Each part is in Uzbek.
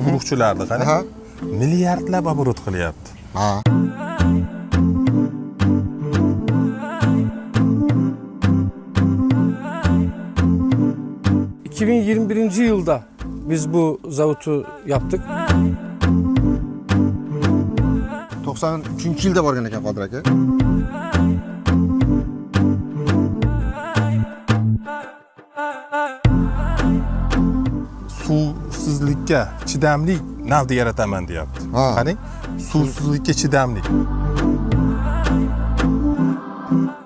Urug'chilarni Aha. qarang, milliardlab оборот qilyapti. Ha. ...2021. Yılda biz bu zavutu yaptık. 93 yilda borgan ekan Qodir aka. Suvsizlikka chidamli navni yarataman deyapti. Ha. Qarang, suvsizlikka chidamli.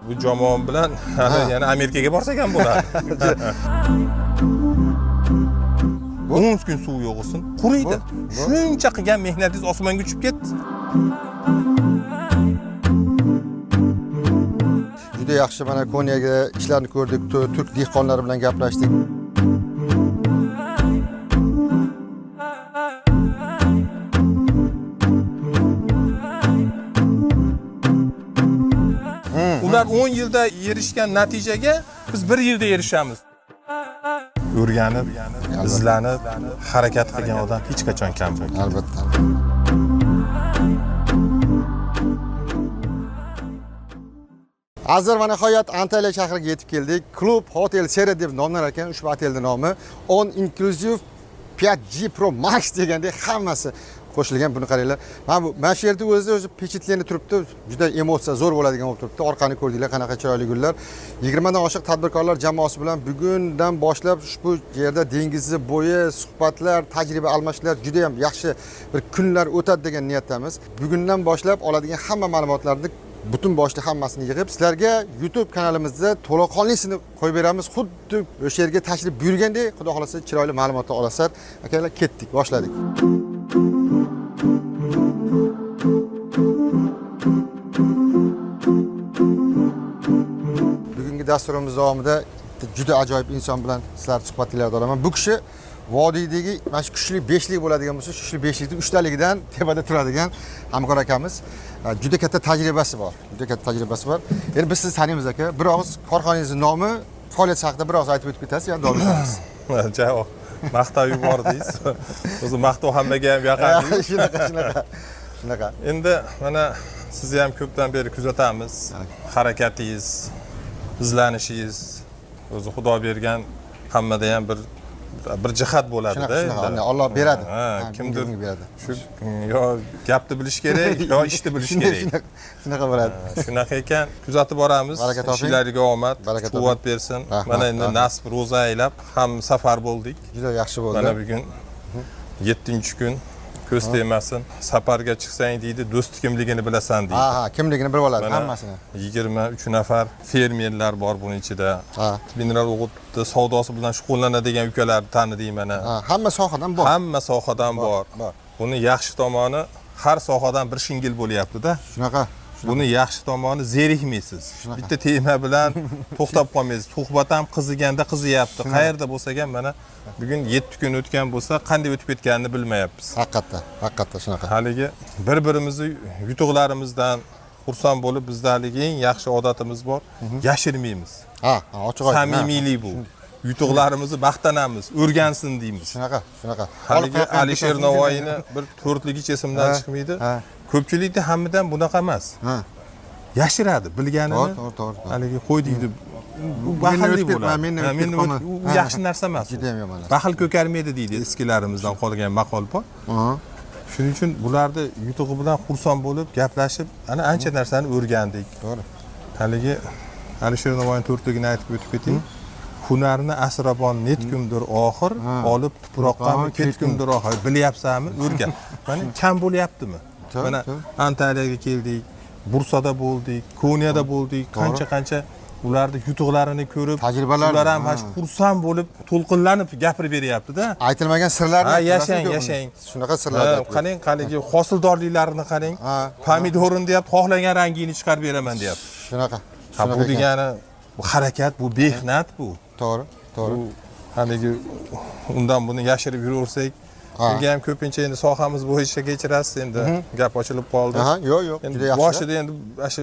Bu jamoam bilan hali Ha. yana Amerikaga borsak ham bo'ladi. 10 kun suv yo'q bo'lsin, quriydi. Shuncha qilgan mehnatingiz osmonga uchib ketdi. Juda yaxshi, mana Konyaga ishlarni ko'rdik, turk dehqonlari bilan gaplashdik. Ular 10 yilda erishgan natijaga biz 1 yilda erishamiz. O'rganib, izlanib, harakat qilgan odam hech qachon kam bo'lmaydi. Albatta. Azizlar, va nihoyat Antalya shahriga yetib keldik. Klub Hotel Sera deb nomlanar ekan ushbu otelning nomi. On Inclusive 5G Pro Max degandek hammasi qo'shilgan. Buni qaranglar. Mana shu yerda o'zida o'zi впечатление turibdi. Juda emotsiya zo'r bo'ladigan bo'lib turibdi. Orqani ko'rdinglar, qanaqa chiroyli gullar. 20 dan oshiq tadbirkorlar jamoasi bilan bugundan boshlab ushbu yerda dengizni bo'yi suhbatlar, tajriba almashishlar, juda ham yaxshi bir kunlar o'tadi degan niyatdamiz. Bugundan boshlab oladigan hamma ma'lumotlarni butun boshli hammasini yig'ib sizlarga YouTube kanalimizda to'laqonlisini qo'yib beramiz. Xuddi o'sha yerga tashrif buyurgandek, xudo xohlasa chiroyli ma'lumotlar olasizlar. Akalar, ketdik, boshladik. Bugungi dasturimiz davomida bitta juda ajoyib inson bilan sizlar suhbatinglarda olaman. Bu kishi vodiydagi mana shu kuchli beshlik bo'ladigan bo'lsa, shu kuchli beshlikni uchtaligidan tepada turadigan hamkor akamiz. Juda katta tajribasi bor. Juda katta tajribasi bor. Endi biz sizni taniymiz aka. Bir og'iz korxonangizni nomi, faoliyat haqida bir og'iz aytib o'tib ketasiz, yana davom etamiz. Javob maqtab yubordingiz. O'zi maqtov hammaga ham yoqadi. Shunaqa, shunaqa. Shunaqa. Endi mana sizni ham ko'pdan beri kuzatamiz. Harakatingiz, izlanishingiz, o'zi Xudo bergan hammada ham bir jihat bo'ladi-da. Shunaqa, shunaqa. Endi. Alloh beradi. Ha, Ha, kimdir bunga beradi. shu yo gapni bilish kerak, yo ishni bilish kerak. Shunaqa, shunaqa bo'ladi. Shunaqa ekan, kuzatib boramiz. Baraka toping. Ishlariga omad, Baraka toping. quvvat bersin. Rahmat, Mana endi rahmat. nasib ro'za aylab ham safar bo'ldik. Juda yaxshi bo'ldi. Mana bugun 7-kun, ko'z tegmasin. Safarga chiqsang deydi, do'st kimligini bilasan deydi. Ha, ha, kimligini bilib oladi Mana hammasini. 23 nafar fermerlar bor buning ichida. Ha. Mineral o'g'itni savdosi bilan shug'ullanadigan ukalarni tanidik mana. Ha, hamma sohadan bor. Hamma sohadan bor. bor. Buni yaxshi tomoni har sohadan bir shingil bo'lyapti-da. Shunaqa. Buni yaxshi tomoni zerikmaysiz. Shunaqa. Bitta tema bilan to'xtab qolmaysiz. Suhbat ham qiziganda qiziyapti. Qayerda bo'lsak ham mana bugun 7 kun o'tgan bo'lsa, qanday o'tib ketganini bilmayapmiz. Haqiqatda, haqiqatda shunaqa. Haligi bir-birimizni yutuqlarimizdan xursand bo'lib, bizda haligi eng yaxshi odatimiz bor. Yashirmaymiz. Ha, ha, ochiq oydin. Samimiylik bu. Yutuqlarimizni maqtanamiz, o'rgansin deymiz. Shunaqa, shunaqa. Haligi Olib qo'ygan Alisher bittasi- Navoiyni bir to'rtligicha esimdan Ha, chiqmaydi. ha. Ko'pchilikda hammadan bunaqa emas. Ha. Yashiradi bilganini. To'g'ri, to'g'ri, to'g'ri, to'g'ri. Haligi qo'y deydi. Bu Mendan baxillik o'tib ketma, bo'ladi. mendan Ha, o'tib mendan ketma. u Ha. yaxshi narsa emas. u. Judayam yomon narsa. Baxil ko'karmaydi deydi, eskilarimizdan qolgan maqol bor. Ha. Shuning uchun bularni yutug'i bilan xursand bo'lib, gaplashib, ana ancha narsani o'rgandik. To'g'ri. Haligi Alisher Navoiyning to'rtligini aytib o'tib ketay. Hunarni asrabon netkumdir oxir, olib tuproqqami Tuproqqa ketkumdir oxir. Bilyapsanmi? O'rgan. Mana kam bo'lyaptimi? To'g'ri, Mana to'g'ri. Antaliyaga keldik, Bursada bo'ldik, Konyada bo'ldik, qancha qancha ularni yutuqlarini ko'rib, Tajribalarni, ular ham ha. mana shu xursand bo'lib, to'lqinlanib gapirib beryapti-da. Aytilmagan sirlarni Ha, aytib yashang, ko'p. yashang. Shunaqa sirlarni. Ha, aytib. qarang, haligi hosildorliklarini qarang. Ha, Pomidorini deyapti, xohlagan rangini chiqarib beraman deyapti. Shunaqa. Ha, Shunaqa bu ekan. degani bu harakat, bu mehnat bu. To'g'ri, to'g'ri. Bu haligi undan buni yashirib yuraversak, Bunga ham ko'pincha endi sohamiz bo'yicha kechirasiz, endi gap ochilib qoldi. Aha, yo'q, yo'q, Endi juda yaxshi. boshida endi mana shu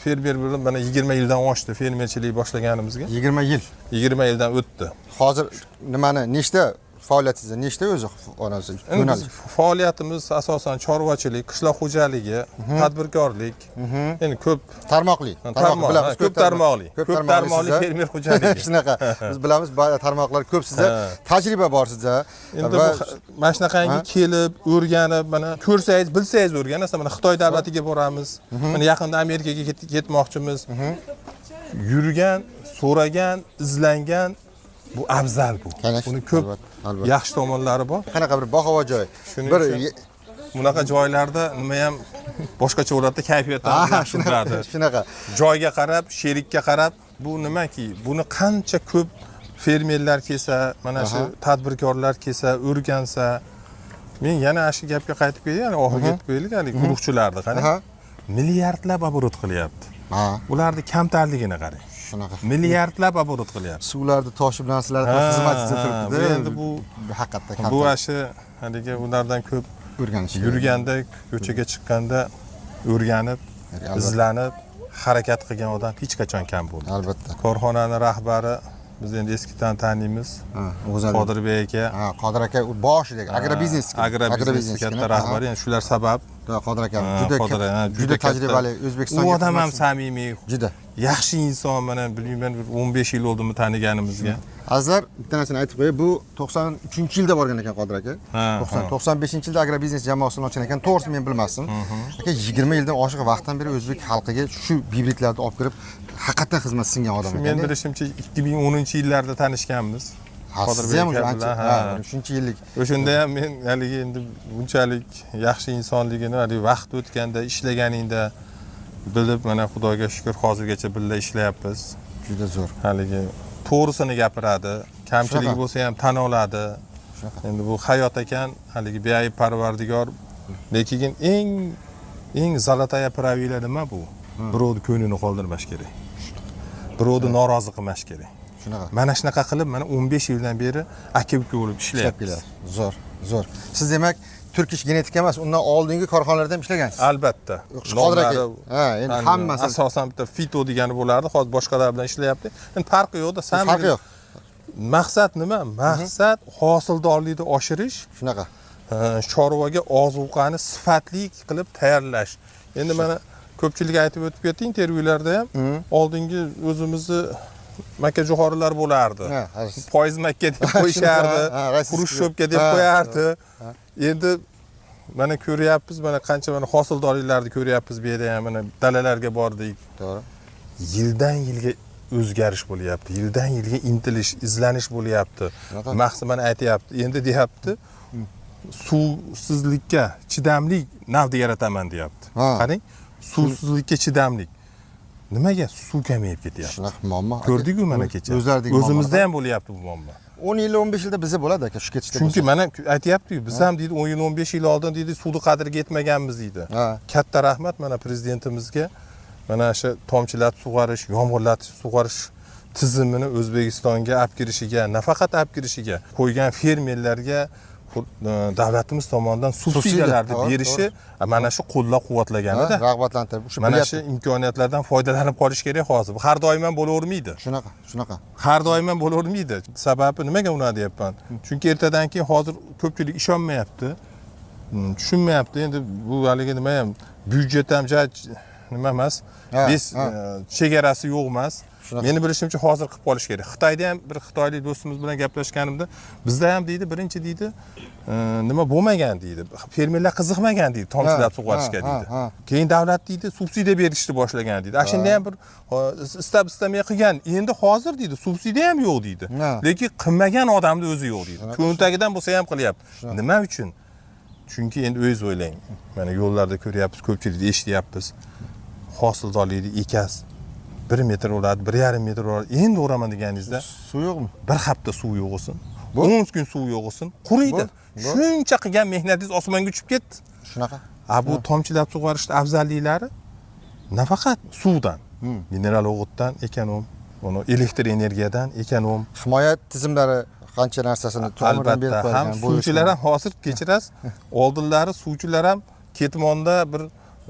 fermer bilan mana 20 yildan oshdi fermerchilik boshlaganimizga. 20 yil. 20 yildan o'tdi. Hozir nimani, nechta faoliyatingizda, nechta o'zi onasi Endi biz yo'nalish? faoliyatimiz asosan chorvachilik, qishloq xo'jaligi, tadbirkorlik. Endi ko'p Tarmoqli. Tarmoq, bilamiz, ha, ko'p tarmoqli. Ko'p Ko'p tarmoqli tarmoqli sizda. fermer xo'jaligi. Shunaqa. Biz bilamiz, tarmoqlar ko'p sizda. Tajriba bor sizda. Endi Va bu mana shunaqangi kelib, o'rganib, mana ko'rsangiz, bilsangiz o'rganasiz. Mana Xitoy davlatiga boramiz. Mana yaqinda Amerikaga ketmoqchimiz. Yurgan, so'ragan, izlangan bu afzal bu. Конечно, Buni ko'p albatta, albatta. yaxshi tomonlari bor. Qanaqa bir bohavo joy. Shuning Bir uchun bunaqa joylarda nima ham boshqacha bo'ladi, kayfiyat ham yaxshi shunaqa, bo'ladi. Shunaqa. Joyga qarab, sherikka qarab, bu nimaki, buni qancha ko'p fermerlar kelsa, mana shu tadbirkorlar kelsa, o'rgansa, men yana shu gapga qaytib kelay, yana oxiriga yetib qo'yaylik, haligi urug'chilarni qarang. Milliardlab оборот qilyapti. Ularni kamtarligini qarang. Shunaqa. Milliardlab оборот qilyapti. Suvlarni toshib, narsalarni xizmatingizda turibdi. Bu endi haqiqatda bu kamtar shu haligi ulardan ko'p o'rganish kerak. Yurganda, ko'chaga chiqqanda o'rganib, Albatta. izlanib, harakat qilgan odam hech qachon kam bo'lmaydi. Albatta. Korxonani rahbari, biz endi eskidan taniymiz. Ha, O'g'uzali. Qodirbek aka. Ha, Qodir aka u boshidagi agrobiznes. Agrobiznes katta rahbari, ya'ni shular sabab. Qodir aka Ha, juda Qodir aka, juda katta. tajribali O'zbekistonga. U odam ham samimiy, Juda. yaxshi inson, mana bilmayman, bir 15 yil bo'ldimi taniganimizga. Azizlar, bitta narsani aytib qo'yay, bu 93-yilda borgan ekan Qodir aka. Ha, 95-yilda agrobiznes jamoasini ochgan ekan. To'g'risi men bilmasdim. Aka 20 yildan oshiq vaqtdan beri o'zbek xalqiga shu gibridlarni olib kirib, haqiqatdan xizmat singan odam Men ekan. bilishimcha 2010-yillarda tanishganmiz. Ha, Qodirbek siz ham aka ancha, bilan, ha, ha. shuncha yillik. O'shanda ham men haligi endi bunchalik yaxshi insonligini haligi vaqt o'tganda, ishlaganingda bilib, mana Xudoga shukur, hozirgacha birga ishlayapmiz. Juda zo'r. Haligi to'g'risini gapiradi, kamchiligi Shunaqa. bo'lsa ham tan oladi. Shunaqa. Endi bu hayot ekan, haligi beayb parvardigor. Lekin eng eng золотая правила nima bu? Birovni ko'nglini qoldirmash kerak. Birovni norozi qilmash kerak. Shunaqa. Mana shunaqa qilib, mana 15 yildan beri aka uka bo'lib Ishlab ishlayapmiz. keladi. Zo'r, zo'r. Siz demak Turkish genetika emas, undan oldingi korxonalarda ham ishlagansiz. Albatta. Shu Qodir aka, Nomlari, ha, endi hani hammasi asosan bitta fito degani bo'lardi, hozir boshqalar bilan ishlayapti. Endi farqi yo'qda, san Farqi yo'q. Maqsad nima? Maqsad hosildorlikni oshirish, Shunaqa. Chorvaga ozuqani sifatli qilib tayyorlash. Endi mana ko'pchilik aytib o'tib ketdi intervyularda ham, oldingi o'zimizni makka jo'xorilar bo'lardi. Ha, ha. Poyiz makka deb qo'yishardi, Ha, российский. Xrushchevka deb qo'yardi. Endi mana ko'ryapmiz, mana qancha mana hosildorliklarni ko'ryapmiz bu yerda ham, mana dalalarga bordik. To'g'ri. Yildan yilga o'zgarish bo'lyapti, yildan yilga intilish, izlanish bo'lyapti. Shunaqa. Maqsad mana aytyapti, endi deyapti, suvsizlikka chidamli navni yarataman deyapti. Qarang, suvsizlikka chidamlik. Nimaga suv kamayib ketyapti? Shunaqa muammo. Aka. Ko'rdik-ku mana kecha. O'zlaridagi O'zimizda muammo. ham bo'lyapti bu muammo. 10 yil, 15 yilda bizda bo'ladi aka shu ketishda. Chunki bo'lsa. mana aytyapti-ku, biz ham deydi 10 yil, 15 yil oldin deydi suvni qadriga yetmaganmiz deydi. Katta rahmat mana prezidentimizga, mana shu tomchilatib sug'orish, yomg'irlatib sug'orish tizimini O'zbekistonga olib kirishiga, nafaqat olib kirishiga, qo'ygan fermerlarga davlatimiz tomonidan subsidiyalarni berishi mana shu qo'llab-quvvatlaganida. Ha, rag'batlantirib, shu Mana bilyapti. shu imkoniyatlardan foydalanib qolish kerak hozir. Bu har doim ham bo'lavermaydi. Shunaqa, shunaqa. Har doim ham bo'lavermaydi. Sababi nimaga unaqa deyapman? Chunki ertadan keyin hozir ko'pchilik ishonmayapti, tushunmayapti. Endi bu haligi nima ham, byudjet ham ja nima emas, bes chegarasi yo'q emas. Shunaqa. Meni bilishimcha hozir qilib qolish kerak. Xitoyda ham bir xitoylik do'stimiz bilan gaplashganimda, bizda ham deydi, birinchi deydi, nima bo'lmagan deydi. Fermerlar qiziqmagan deydi tomchilatib sug'orishga deydi. Keyin davlat deydi subsidiya berishni boshlagan deydi. A shunda ham bir istab istamay qilgan. Endi hozir deydi subsidiya ham yo'q deydi. Lekin qilmagan odamni o'zi yo'q deydi. Cho'ntagidan bo'lsa ham qilyapti. Nima uchun? Chunki endi o'zingiz o'ylang. Mana yo'llarda ko'ryapmiz, ko'pchilikni eshityapmiz. Hosildorlikni ekasiz. 1 metr bo'ladi, 1,5 metr bo'ladi. Endi o'raman deganingizda Suv yo'qmi? Bir hafta suv yo'q bo'lsin, 10 kun suv yo'q bo'lsin, quriydi. Shuncha qilgan mehnatingiz osmonga uchib ketdi. Shunaqa. A bu tomchilatib sug'orishni afzalliklari nafaqat suvdan, mineral o'g'itdan ekonom, uni elektr energiyadan ekonom. Himoya tizimlari, Qancha narsasini tomirdan berib Albatta, qo'yar ham ekan. suvchilar ham hozir, kechirasiz, oldinlari suvchilar ham ketmonda bir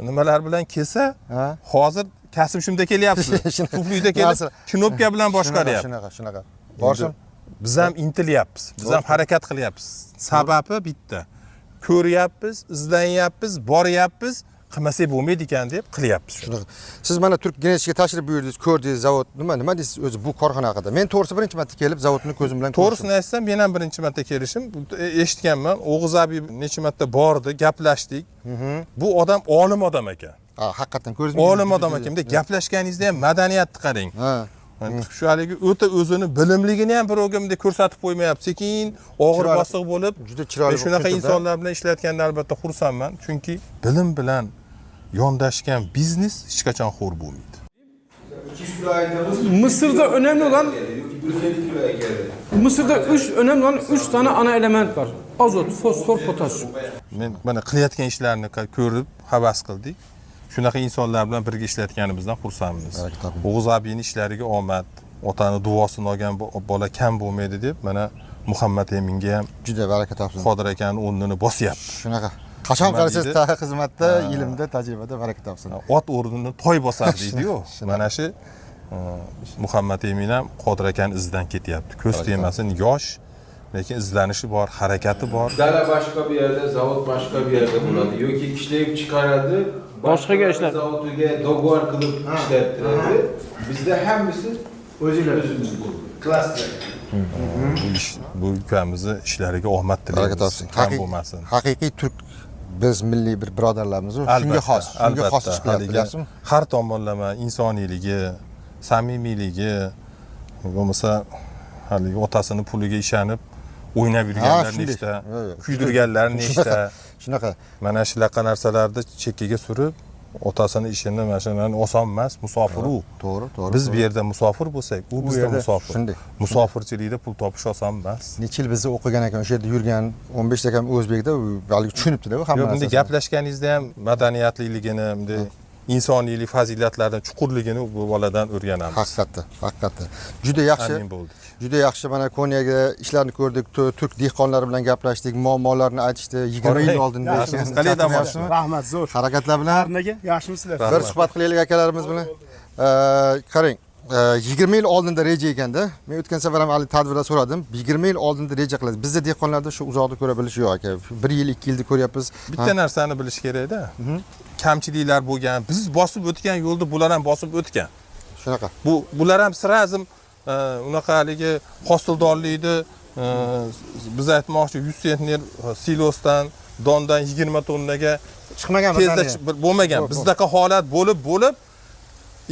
nimalar bilan kelsa, Ha. hozir kasb shunda kelyapti. Tuflida kelib, knopka bilan boshqaryapti. Shunaqa, shunaqa. Borsin. Biz ham intilyapmiz, biz ham harakat qilyapmiz. Sababi bitta: ko'ryapmiz, izlanyapmiz, boryapmiz, qilmasak bo'lmaydi ekan deb qilyapmiz shuni. Shunaqa. Siz mana Turk Genetikaga tashrif buyurdingiz, ko'rdingiz zavod. Nima deysiz o'zi bu korxona haqida? Men to'g'risi birinchi marta kelib zavodni ko'zim bilan ko'rdim. To'g'risini aytsam, men ham birinchi marta kelishim. Eshitganman, O'g'iz abi necha marta bordi, gaplashdik. Bu odam olim odam ekan. Ha, haqiqatan ko'rdingizmi? Olim odam ekan. Bunday gaplashganingizda ham madaniyatni qarang. Ha. Shu haligi o'ta o'zini bilimligini ham birovga bunday ko'rsatib qo'ymayapti. Sekin, og'ir Chiroyli- bosiq bo'lib, juda chiroyli men shunaqa bo'lib ketdi-da. insonlar bilan ishlayotganda albatta xursandman, chunki bilim bilan yondashgan biznes hech qachon xo'r bo'lmaydi. 200 kilo aytamiz. Mısır'da önemli olan 150 kiloya geldi. Mısır'da önemli olan 3 tane ana element var. Azot, fosfor, potasyum. Men mana qilayotgan ishlarini ko'rib havas qildik. Shunaqa insonlar bilan birga ishlayotganimizdan xursandmiz. Baraka toping. O'g'iz abini ishlariga omad, otani duosini olgan bola kam bo'lmaydi deb mana Muhammad Eminga ham Juda baraka topsin. Qodir akani o'rnini bosyapti. Shunaqa. Qachon Nima qarasangiz deydi? xizmatda, ilmda, tajribada baraka topsin. Ot o'rnini toy bosar deydi-yu. Mana shu Muhammad Emin ham Qodir akani izidan ketyapti. Ko'z tegmasin, yosh, lekin izlanishi bor, harakati bor. Dara başka bir yerde, zavod başka bir yerde buladı. Yoki işleyip çıkarardı. Başka işler. Zavoduga doguar kılıp işlettirirdi. Bizde hemmisi özümüz buldu. Cluster. Bu ish, bu ukamizni ishlariga omad Baraka tilaymiz. topsin. Kam Haqiqiy bo'lmasin. Haqiqiy turk biz milliy bir birodarlarimiz u. Shunga xos, shunga xos ish qilyapti, haligi bilyapsizmi? har tomonlama insoniyligi, samimiyligi, bo'lmasa haligi otasini puliga ishonib o'ynab yurganlar shunday. nechta, Yo'q, yo'q. kuydirganlar nechta. Shunaqa. Mana shunaqa narsalarni chekkaga surib, otasini ishini mana shularni oson emas, musofir u. To'g'ri, to'g'ri. Biz bu yerda musofir bo'lsak, u bizda yerda musofir. shunday. Musofirchilikda pul topish oson emas. Necha yil bizni o'qigan ekan, o'sha yerda yurgan 15 ta kam o'zbekda u haligi tushunibdi-da u hamma Yo'q, bunday narsasini. gaplashganingizda ham madaniyatliligini, bunday insoniylik fazilatlarini chuqurligini bu boladan o'rganamiz. Haqiqatda, haqiqatda. Juda yaxshi. Amin bo'ldik. Juda yaxshi, mana Konyaga ishlarni ko'rdik, turk dehqonlari bilan gaplashdik, muammolarni aytishdi. 20 yil oldin Yaxshimisiz? Qalay dam olishdi? Rahmat, zo'r. Harakatlar bilan Nega? Yaxshimisizlar? bir suhbat qilaylik akalarimiz bilan. Qarang, 20 yil oldinda reja ekanda. Men o'tgan safar ham hali tadbirda so'radim. 20 yil oldinda reja qiladi. Bizda dehqonlarda shu uzoqni ko'ra bilish yo'q aka. 1 yil, 2 yilni ko'ryapmiz. Bitta narsani bilish kerakda. Kamchiliklar bo'lgan, biz bosib o'tgan yo'lni bular ham bosib o'tgan. Shunaqa. Bular ham сразу unaqa haligi hosildorlikni biz aytmoqchi 100 sentner silosdan, dondan 20 tonnaga Chiqmagan tezda birdaniga. bo'lmagan. Yo'q, yo'q. Bizdaqa holat bo'lib bo'lib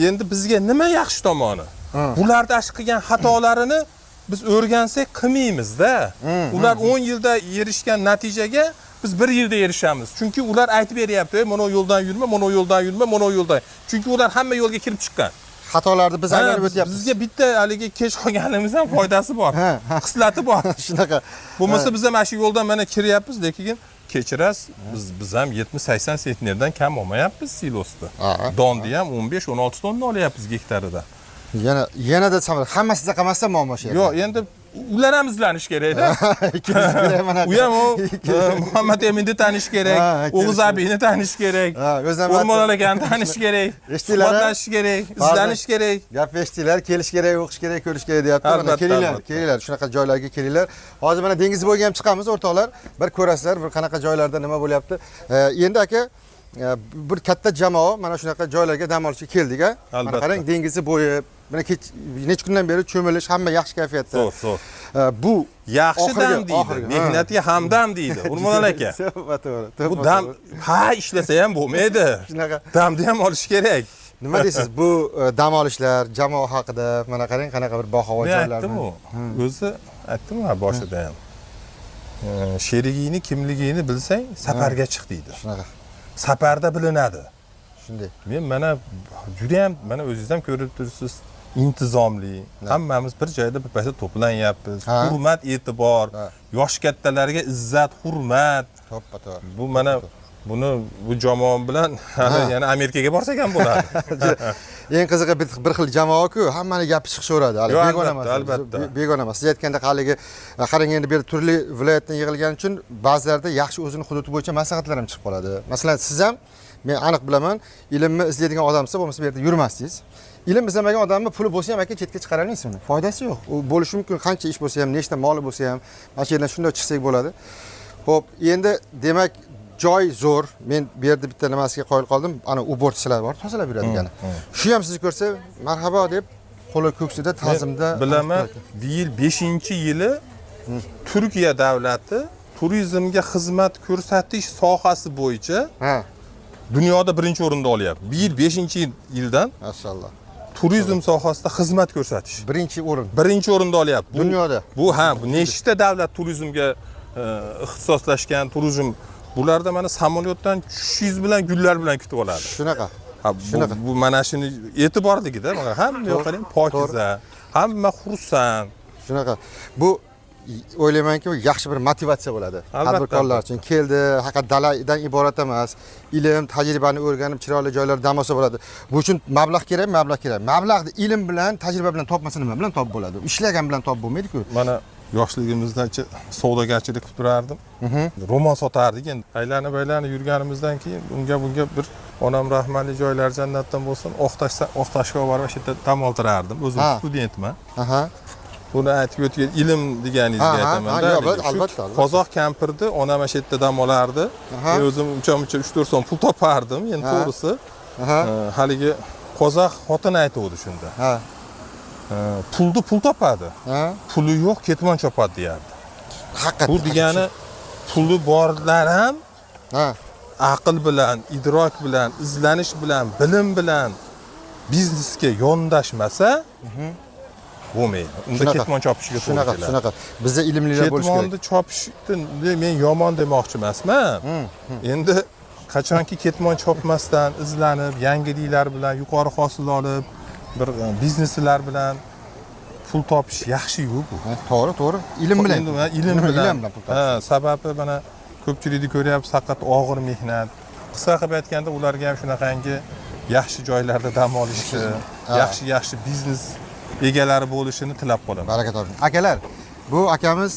endi bizga nima yaxshi tomoni? Bularda shu qilgan xatolarini biz o'rgansak qilmaymizda. Ular 10 yilda erishgan natijaga biz 1 yilda erishamiz. Chunki ular aytib beryapti, "Ey, mana bu yo'ldan yurma, mana bu yo'ldan yurma, mana bu yo'ldan." Chunki ular hamma yo'lga kirib chiqqan. Xatolarni biz Ha, aylanib o'tyapmiz. Bizga bitta haligi kech qolganimiz ham foydasi bor. Ha, ha. Xislati bor. Shunaqa. Bo'lmasa biz ham mana shu yo'ldan mana kiryapmiz, lekin kechirasiz, biz ham 70-80 sentnerdan kam olmayapmiz silosda. Ha. Donni ham 15-16 tonna olyapmiz gektaridan. Yanada samara. Hammasida qilmasdan muammo shu yerda. Yo'q, endi ular ham izlanish kerakda. Ikkimiz mana. U ham u Muhammad Eminni tanish kerak, Ha, O'g'iz abini tanish kerak. Ha, o'zim O'rmon akani tanish kerak. Eshitdinglar, ha? Suhbatlashish kerak, izlanish kerak. Gap eshitdinglar, kelish kerak, o'qish kerak, ko'rish kerak deyapti. Mana Albatta, kelinglar, albatta. kelinglar, shunaqa joylarga kelinglar. Hozir mana dengiz bo'yiga ham chiqamiz o'rtoqlar. Bir ko'rasizlar, bir qanaqa joylarda nima bo'lyapti. Endi aka, bir katta jamoa mana shunaqa joylarga dam olishga keldik, a? Mana Albatta. qarang, dengizni bo'yi, mana kech necha kundan beri cho'milish, hamma yaxshi kayfiyatda. Zo'r, zo'r. Bu Yaxshi dam oxirgi- deydi, oxirgi, ha. mehnatga hamdam deydi. O'rmon aka. To'ppa to'g'ri. Bu To'ppa dam to'g'ri. ha ishlasa ham bo'lmaydi. Shunaqa. Damni ham olish kerak. Nima deysiz bu dam olishlar, jamoa haqida? Mana qarang, qanaqa bir bohavo Men joylar. aytdim u. O'zi aytdim ha boshida ham. Sherigingni kimligini bilsang, safarga chiq deydi. Shunaqa. Safarda bilinadi. Shunday. Men mana juda ham mana o'zingiz ham ko'rib turibsiz, intizomli. Hammamiz bir joyda bir paytda to'planyapmiz. Ha. Hurmat, e'tibor, Ha. yosh kattalarga izzat, hurmat. To'ppa to'g'ri. Bu mana buni bu jamoa bilan hali yana Amerikaga borsak ham bo'ladi. Eng qizig'i bir xil jamoa-ku, hammani gapi chiqishaveradi. Hali Yo'q, begona albatta, emas. Albatta. Begona emas. Siz aytgandek haligi qarang, endi bu yerda turli viloyatdan yig'ilgani uchun ba'zilarda yaxshi o'zini hududi bo'yicha maslahatlar ham chiqib qoladi. Masalan, siz ham, men aniq bilaman, ilmni izlaydigan odamsiz, bo'lmasa bu yerda yurmasdingiz. Ilm izlamagan odamni puli bo'lsa ham, aka, chetga chiqara olmaysiz uni. Foydasi yo'q. U bo'lishi mumkin, qancha ish bo'lsa ham, nechta moli bo'lsa ham, mana shu yerdan shunday chiqsak bo'ladi. Xo'p, endi demak joy zo'r. Men bu yerda bitta nimasiga qoyil qoldim. Ana уборщица lar bor, tozalab yuradigani. Shu ham sizni ko'rsa, marhabo deb qo'li ko'ksida ta'zimda. Bilaman, bu yil 5-yili Turkiya davlati turizmga xizmat ko'rsatish sohasi bo'yicha dunyoda birinchi o'rinda olyapti. Bu yil 5-yildan Mashalloh. turizm sohasida xizmat ko'rsatish Birinchi o'rin. birinchi o'rinda olyapti. Dunyoda. Bu, ha, bu nechta davlat turizmga ixtisoslashgan, turizm bularda mana samolyotdan tushishingiz bilan gullar bilan kutib oladi. Shunaqa. Ha, bu, Shunaqa. bu mana shuni e'tiborligida, mana hamma yoq qarang, pokiza, hamma xursand. Shunaqa. Bu o'ylaymanki, bu yaxshi bir motivatsiya bo'ladi. Albatta. Tadbirkorlar uchun keldi, faqat daladan iborat emas. Ilm, tajribani o'rganib, chiroyli joylarda dam olsa bo'ladi. Bu uchun mablag' kerak, mablag' kerak. Mablag'ni ilm bilan, tajriba bilan topmasa, nima bilan topib bo'ladi? Ishlagan bilan topib bo'lmaydi-ku. Mana yoshligimizda savdogarchilik qilib turardim. Ro'mol sotardik endi. Aylanib aylanib yurganimizdan keyin unga bunga bir onam rahmatli, joylari jannatdan bo'lsin, Oqtoshga olib borib o'sha yerda dam oltirardim. O'zim studentman. Buni aytib o'tgan ilm deganingizga aytaman. Ha, yo'q, Shu albatta, albatta. Qozoq kampirni onam o'sha yerda dam olardi. Men o'zim uncha muncha 3-4 so'm pul topardim, endi to'g'risi. Haligi qozoq xotin aytuvdi shunda. Pulni pul topadi. Puli yo'q ketmon chopadi deyardi. Haqiqatdan. Bu degani puli borlar ham aql bilan, idrok bilan, izlanish bilan, bilim bilan biznesga yondashmasa bo'lmaydi. Unda Shunaqa. ketmon chopishiga to'g'ri Shunaqa, keladi. shunaqa. Bizda ilmlilar bo'lishi kerak. Ketmonni chopishni men yomon demoqchi emasman. Endi qachonki ketmon chopmasdan izlanib, yangiliklar bilan yuqori hosil olib, bir bizneslar bilan pul topish yaxshi-yu bu. Ha, to'g'ri, to'g'ri. Ilm bilan. Endi mana ilm bilan. Ilm bilan pul topish. Ha, sababi mana ko'pchilikni ko'ryapsiz, faqat og'ir mehnat. Qisqa qilib aytganda, ularga ham shunaqangi yaxshi joylarda dam olishni, yaxshi yaxshi biznes egalari bo'lishini tilab qolaman. Baraka toping. Akalar, bu akamiz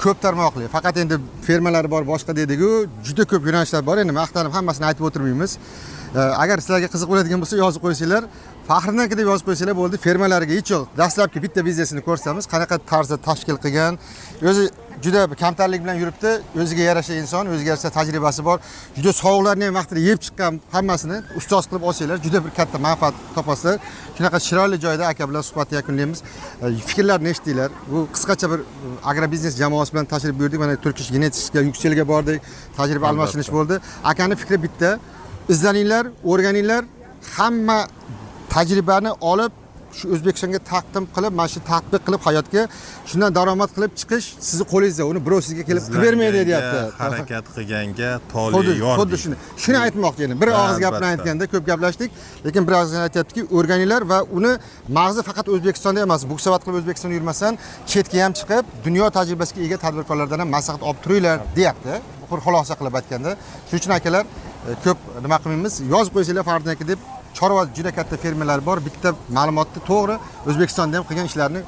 ko'p tarmoqli. Faqat endi fermalari bor, boshqa dediku, juda ko'p yo'nalishlar bor. Endi maqtanib hammasini aytib o'tirmaymiz. Agar sizlarga qiziq bo'ladigan bo'lsa, yozib qo'ysanglar, Faxrinniki deb yozib qo'ysanglar bo'ldi. Fermalariga hech yo'q. Dastlabki bitta biznesini ko'rsatamiz, qanaqa tarzda tashkil qilgan. O'zi juda kamtarlik bilan yuribdi. O'ziga yarasha inson, o'ziga yarasha tajribasi bor. Juda sovuqlarni ham vaqtida yeb chiqqan, hammasini ustoz qilib olsanglar, juda bir katta manfaat topasizlar. Shunaqa chiroyli joyda aka bilan suhbatni yakunlaymiz. Fikrlarni eshitdinglar. Bu qisqacha bir agrobiznes jamoasi bilan tashrif buyurdik. Mana Turkish Geneticsga, Yukselga bordik. Tajriba almashinish bo'ldi. Akani fikri bitta. Izlaninglar, o'rganinglar, hamma tajribani olib shu O'zbekistonga taqdim qilib, mana shu tatbiq qilib hayotga, shundan daromad qilib chiqish sizni qo'lingizda. Uni birov sizga kelib qilib bermaydi deyapti. Harakat qilganga tole Xuddi yor xuddi deydi. shuni. Shuni aytmoqchi edim. Bir og'iz gap bilan Albatta. aytganda ko'p gaplashdik, lekin bir og'izdan aytyaptiki, o'rganinglar va uni mag'zi faqat O'zbekistonda emas, буксовать qilib O'zbekistonda yurmasdan, chetga ham chiqib, dunyo tajribasiga ega tadbirkorlardan ham maslahat olib turinglar deyapti. Bir xulosa qilib aytganda. Shuning uchun akalar, ko'p nima qilmaymiz. Yozib qo'ysanglar Faridin aka deb, chorva juda katta fermerlar bor. Bitta ma'lumotni to'g'ri O'zbekistonda ham qilgan ishlarni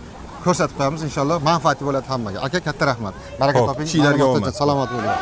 ko'rsatib qo'yamiz inshaalloh. Manfaatli bo'ladi hammaga. Aka, katta rahmat. Baraka Xo'p, toping. ishinglarga Ma'lumotda omad. salomat bo'ling.